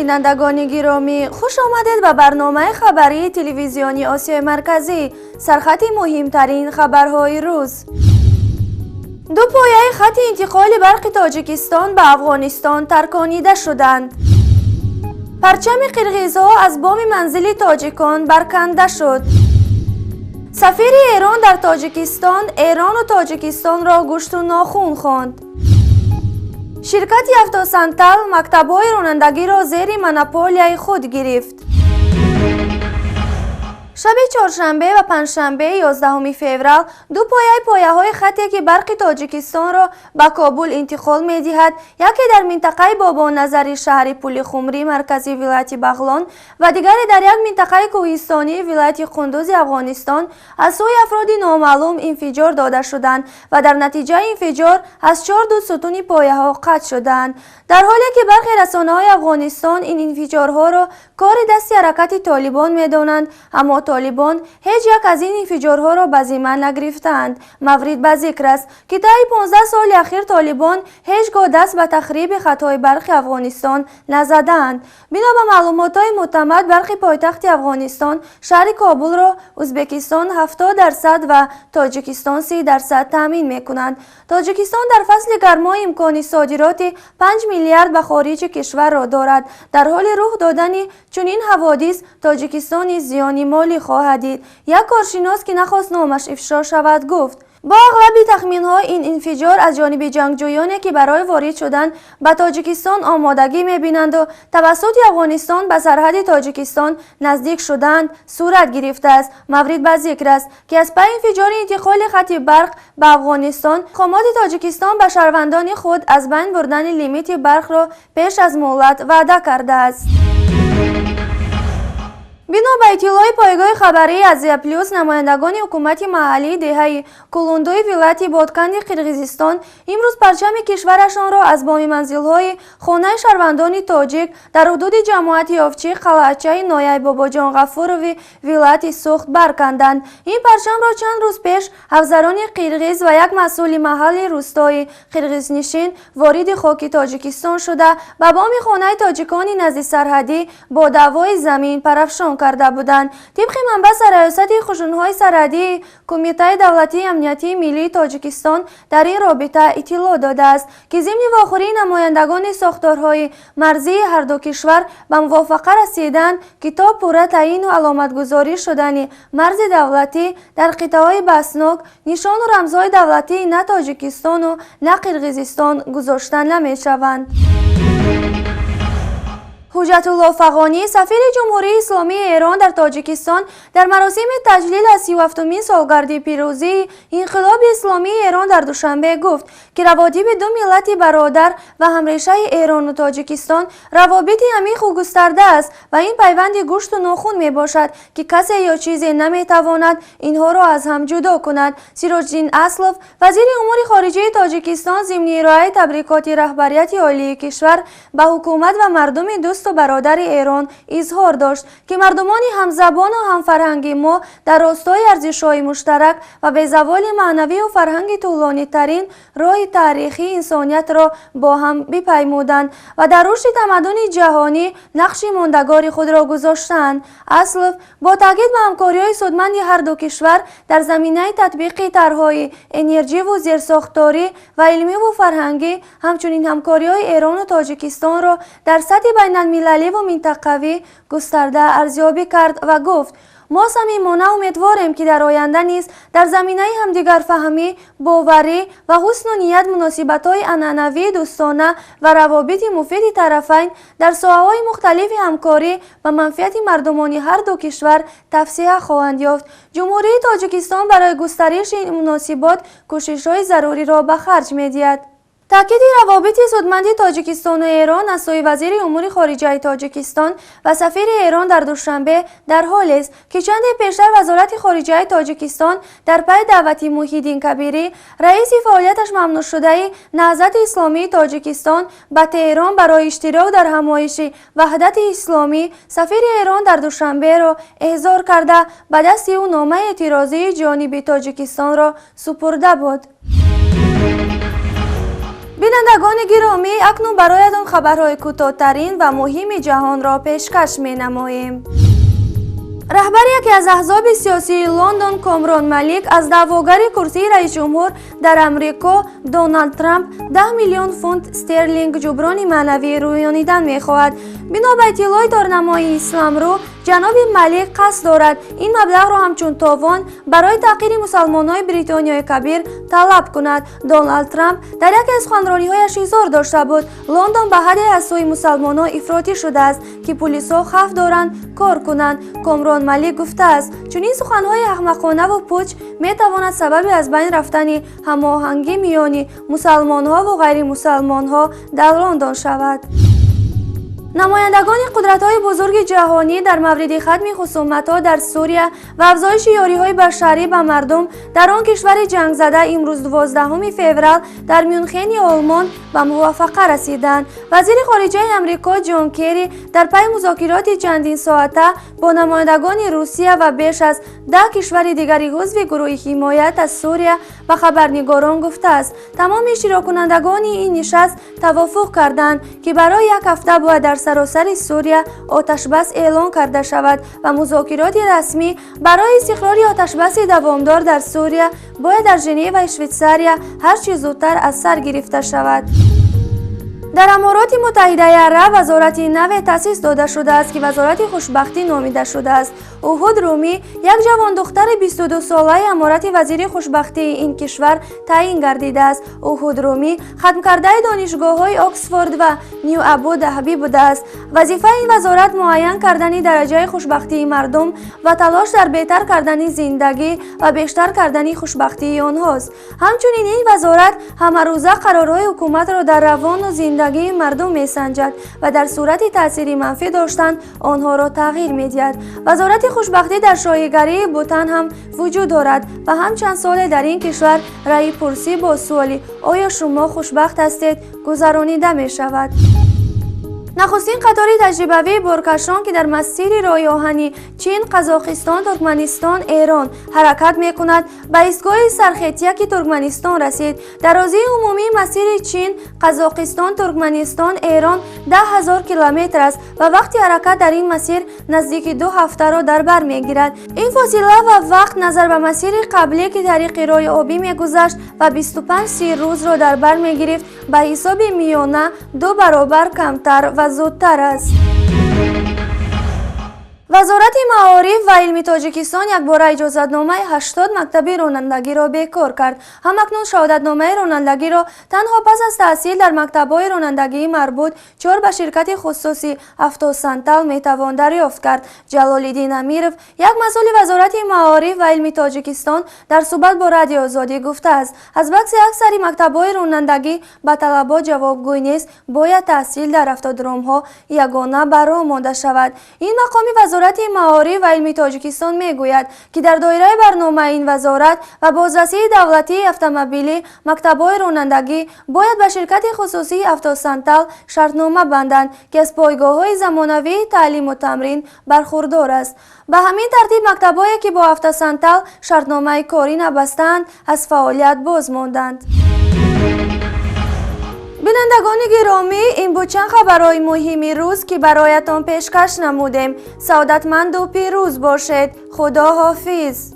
Бинандагони гиромӣ, хуш омадед ба барномаи хабарии телевизиони Осиёи Марказӣ. Сархати муҳимтарин хабарҳои рӯз. Ду пояи хати интиқоли барқи Тоҷикистон ба Афғонистон тарконида шуданд. Парчами қирғизҳо аз боми манзили тоҷикон барканда шуд. Сафири Эрон дар Тоҷикистон Эрону Тоҷикистонро гӯшту нохун хонд. Ширкати Автосантал мактабҳои ронандагиро зери монополияи худ гирифт. Шаби чоршанбе ва панҷшанбе, 11 феврал, ду пояи пояҳои хате, ки барқи Тоҷикистонро ба Кобул интиқол медиҳад, яке дар минтақаи Бобоназари шаҳри Пулихумрӣ, маркази вилояти Бағлон, ва дигаре дар як минтақаи кӯҳистонии вилояти Қундузи Афғонистон, аз сӯи афроди номаълум инфиҷор дода шуданд ва дар натиҷаи инфиҷор аз чор ду сутуни пояҳо қатъ шуданд. Дар ҳоле ки бархе расонаҳои Афғонистон ин инфиҷорҳоро кори дасти ҳаракати Толибон медонанд, аммо Толибон ҳеҷ як аз ин инфиҷорҳоро ба зимма нагирифтаанд. Маврид ба зикр аст, ки таи 15 соли ахир Толибон ҳеҷ гоҳ даст ба тахриби хатҳои барқи Афғонистон назадаанд. Бино ба маълумотҳои мӯътамад, барқи пойтахти Афғонистон, шаҳри Кобулро, Ӯзбекистон 70% ва Тоҷикистон 30% таъмин мекунанд. Тоҷикистон дар фасли гармо имкони содироти 5 миллиард ба хориҷи кишварро дорад. Дар ҳоли рух додани чунин ҳаводис Тоҷикистон низ зиёни молӣ хоҳад дид. Як коршинос, ки нахост номаш ифшо шавад, гуфт: бо ағлаби тахминҳо, ин инфиҷор аз ҷониби ҷангҷӯёне, ки барои ворид шудан ба Тоҷикистон омодагӣ мебинанду тавассути Афғонистон ба сарҳади Тоҷикистон наздик шудаанд, сурат гирифтааст. Маврид ба зикр аст, ки аз пайи инфиҷори интиқоли хати барқ ба Афғонистон мақомоти Тоҷикистон ба шаҳрвандони худ аз байн бурдани лимити барқро пеш аз муҳлат ваъда кардааст. Бино ба иттилои пойгоҳи хабарии Азия Плюс, намояндагони ҳукумати маҳаллии деҳаи Кулундуи вилояти Ботканди Қирғизистон имрӯз парчами кишварашонро аз боми манзилҳои хонаи шаҳрвандони тоҷик дар ҳудуди ҷамоати Ёвчӣ, қалъачаи ноҳияи Бобоҷон Ғафурови вилояти Суғд барканданд. Ин парчамро чанд рӯз пеш афзарони қирғиз ва як масъули маҳалли рӯстои қирғизнишин вориди хоки Тоҷикистон шуда, ба боми хонаи тоҷикони назди сарҳадӣ бо даъвои замин парафшон карда буданд. Тибқи манбаъ, Раёсати қушунҳои сарҳадии Кумитаи давлатии амниятии миллии Тоҷикистон дар ин робита иттилоъ додааст, ки зимни вохӯрии намояндагони сохторҳои марзии ҳарду кишвар ба мувофақа расиданд, ки то пурра таъйину аломатгузорӣ шудани марзи давлатӣ дар қитъаҳои баҳснок нишону рамзҳои давлатии на Тоҷикистону на Қирғизистон гузошта намешаванд. Ҳуҷҷатулло Фағонӣ, сафири Ҷумҳурии Исломии Эрон дар Тоҷикистон, дар маросими таҷлил аз 37-умин солгарди пирӯзии Инқилоби Исломии Эрон дар Душанбе гуфт, ки раводиби ду миллати бародар ва ҳамрешаи Эрону Тоҷикистон равобити амиқу густарда аст ва ин пайванди гӯшту нохун мебошад, ки касе ё чизе наметавонад инҳоро аз ҳам ҷудо кунад. Сироҷиддин Аслов, вазири умури хориҷаи Тоҷикистон, зимни ироаи табрикоти раҳбарияти олии кишвар ба ҳукумат ва мардуми дӯсту бародари Эрон, изҳор дошт, ки мардумони ҳамзабону ҳамфарҳанги мо дар ростои арзишҳои муштарак ва безаволи маънавию фарҳанги тӯлонитарин роҳи таърихии инсониятро бо ҳам бипаймуданд ва дар рушди тамаддуни ҷаҳонӣ нақши мондагори худро гузоштаанд. Аслов бо таъкид ба ҳамкориҳои судманди ҳарду кишвар дар заминаи татбиқи тарҳҳои энерҷиву зерсохторӣ ва илмиву фарҳангӣ, ҳамчунин ҳамкориҳои Эрону Тоҷикистонро дар сатҳи байналмилаливу минтақавӣ густарда арзёбӣ кард ва гуфт: мо самимона умедворем, ки дар оянда низ дар заминаи ҳамдигарфаҳмӣ, боварӣ ва ҳусну ният муносибатҳои анъанавии дӯстона ва равобити муфиди тарафайн дар соҳаҳои мухталифи ҳамкорӣ ба манфиати мардумони ҳарду кишвар тавсеа хоҳанд ёфт. Ҷумҳурии Тоҷикистон барои густариши ин муносибот кӯшишҳои заруриро ба харҷ медиҳад. Таъкиди равобити судманди Тоҷикистону Эрон аз сӯи вазири умури хориҷаи Тоҷикистон ва сафири Эрон дар Душанбе дар ҳолест, ки чанде пештар Вазорати хориҷаи Тоҷикистон дар пайи даъвати Муҳиддин Кабирӣ, раиси фаъолияташ мамнӯъшудаи Наҳзати Исломии Тоҷикистон, ба Теҳрон барои иштирок дар ҳамоиши Ваҳдати Исломӣ, сафири Эрон дар Душанберо эҳзор карда, ба дасти ӯ номаи эътирозии ҷониби Тоҷикистонро супурда буд. Бинандагони гиромӣ, акнун бароятон хабарҳои кӯтоҳтарин ва муҳими ҷаҳонро пешкаш менамоем. Раҳбари яке аз аҳзоби сиёсии Лондон Комрон Малик аз даъвогари курсии раисҷумҳур дар Амрико Доналд Трамп 10 миллион фунт стерлинг ҷуброни маънавӣ рӯёнидан мехоҳад. Бино ба иттилои торнамои Исламрӯ, ҷаноби Малик қасд дорад ин маблағро ҳамчун товон барои таҳқири мусалмонҳои Бритониёи Кабир талаб кунад. Доналд Трамп дар яке аз суханрониҳояш изҳор дошта буд, Лондон ба ҳадде аз сӯи мусалмонҳо ифротӣ шудааст, ки пулисҳо хавф доранд кор кунанд. Комрон Малик гуфтааст, чунин суханҳои аҳмақонаву пуч метавонад сабаби аз байн рафтани ҳамоҳангӣ миёни мусалмонҳову ғайримусалмонҳо дар Лондон шавад. Намояндагони қудратҳои бузурги ҷаҳонӣ дар мавриди хатми хусуматҳо дар Сурия ва афзоиши ёриҳои башарӣ ба мардум дар он кишвари ҷангзада имрӯз, 12 феврал, дар Мюнхени Олмон ба мувофақа расиданд. Вазири хориҷаи Амрико Ҷон Керри дар пайи музокироти чандинсоата бо намояндагони Русия ва беш аз 10 кишвари дигари узви гурӯҳи ҳимоят аз Сурия ба хабарнигорон гуфтааст, тамоми иштироккунандагони ин нишаст тавофуқ карданд, ки барои як ҳафта бояд дар саросари Сурия оташбас эълон карда шавад ва музокироти расмӣ барои истиқрори оташбаси давомдор дар Сурия бояд дар Женеваи Швейтсария ҳар чӣ зудтар аз сар гирифта шавад. Дар Амороти Муттаҳидаи Араб вазорати наве таъсис дода шудааст, ки Вазорати хушбахтӣ номида шудааст. Уҳуд Румӣ, як ҷавондухтари 22-солаи аморати, вазири хушбахтии ин кишвар таъин гардидааст. Уҳуд Румӣ хатмкардаи донишгоҳҳои Оксфорд ва Ню Абу Даҳби будааст. Вазифаи ин вазорат муайян кардани дараҷаи хушбахтии мардум ва талош дар беҳтар кардани зиндагӣ ва бештар кардани хушбахтии онҳост. Ҳамчунин ин вазорат ҳамарӯза қарорҳои ҳукуматро дар равону зиндагии мардум месанҷад ва дар сурати таъсири манфӣ доштан онҳоро тағйир медиҳад. Вазорати хушбахтӣ дар Шоҳигарии Бутан ҳам вуҷуд дорад ва ҳам чанд соле дар ин кишвар раъйпурсӣ бо суоли «Оё шумо хушбахт ҳастед?» гузаронида мешавад. Нахустин қатори таҷрибавии боркашон, ки дар масири роҳи оҳани Чин, Қазоқистон, Туркманистон, Эрон ҳаракат мекунад, ба истгоҳи Сархетияки Туркманистон расид. Дарозии умумии масири Чин, Қазоқистон, Туркманистон, Эрон 10 000 километр аст ва вақти ҳаракат дар ин масир наздики 2 ҳафтаро дар бар мегирад. Ин фосила ва вақт назар ба масири қаблӣ, ки тариқи роҳи обӣ мегузашт ва 25-30 рӯзро дар бар мегирифт, ба ҳисоби миёна ду баробар камтар ва зудтар аст. Вазорати маориф ва илми Тоҷикистон якбора иҷозатномаи 80 мактаби ронандагиро бекор кард. Ҳамакнун шаҳодатномаи ронандагиро танҳо пас аз таҳсил дар мактабҳои ронандагии марбут чор ба ширкати хусусӣ Автосантал метавон дарёфт кард. Ҷалолиддин Амиров, як масъули Вазорати маориф ва илми Тоҷикистон, дар суҳбат бо Радиои Озодӣ гуфтааст, аз баъзе аксари мактабҳои ронандагӣ ба талабот ҷавобгӯй нест, бояд таҳсил дар автодромҳо ягона ба роҳ монда шавад. Ин мақоми Вазорати маориф ва илми Тоҷикистон мегӯяд, ки дар доираи барномаи ин вазорат ва бозрасии давлатии автомобилӣ мактабҳои ронандагӣ бояд ба ширкати хусусии Автосантал шартнома банданд, ки аз пойгоҳҳои замонавии таълиму тамрин бархурдор аст. Ба ҳамин тартиб, мактабҳое, ки бо Автосантал шартномаи корӣ набастаанд, аз фаъолият боз монданд. Бинандагони гиромӣ, ин буд чанд хабарҳои муҳими рӯз, ки бароятон пешкаш намудем. Саодатманду пирӯз бошед. Худо ҳофиз.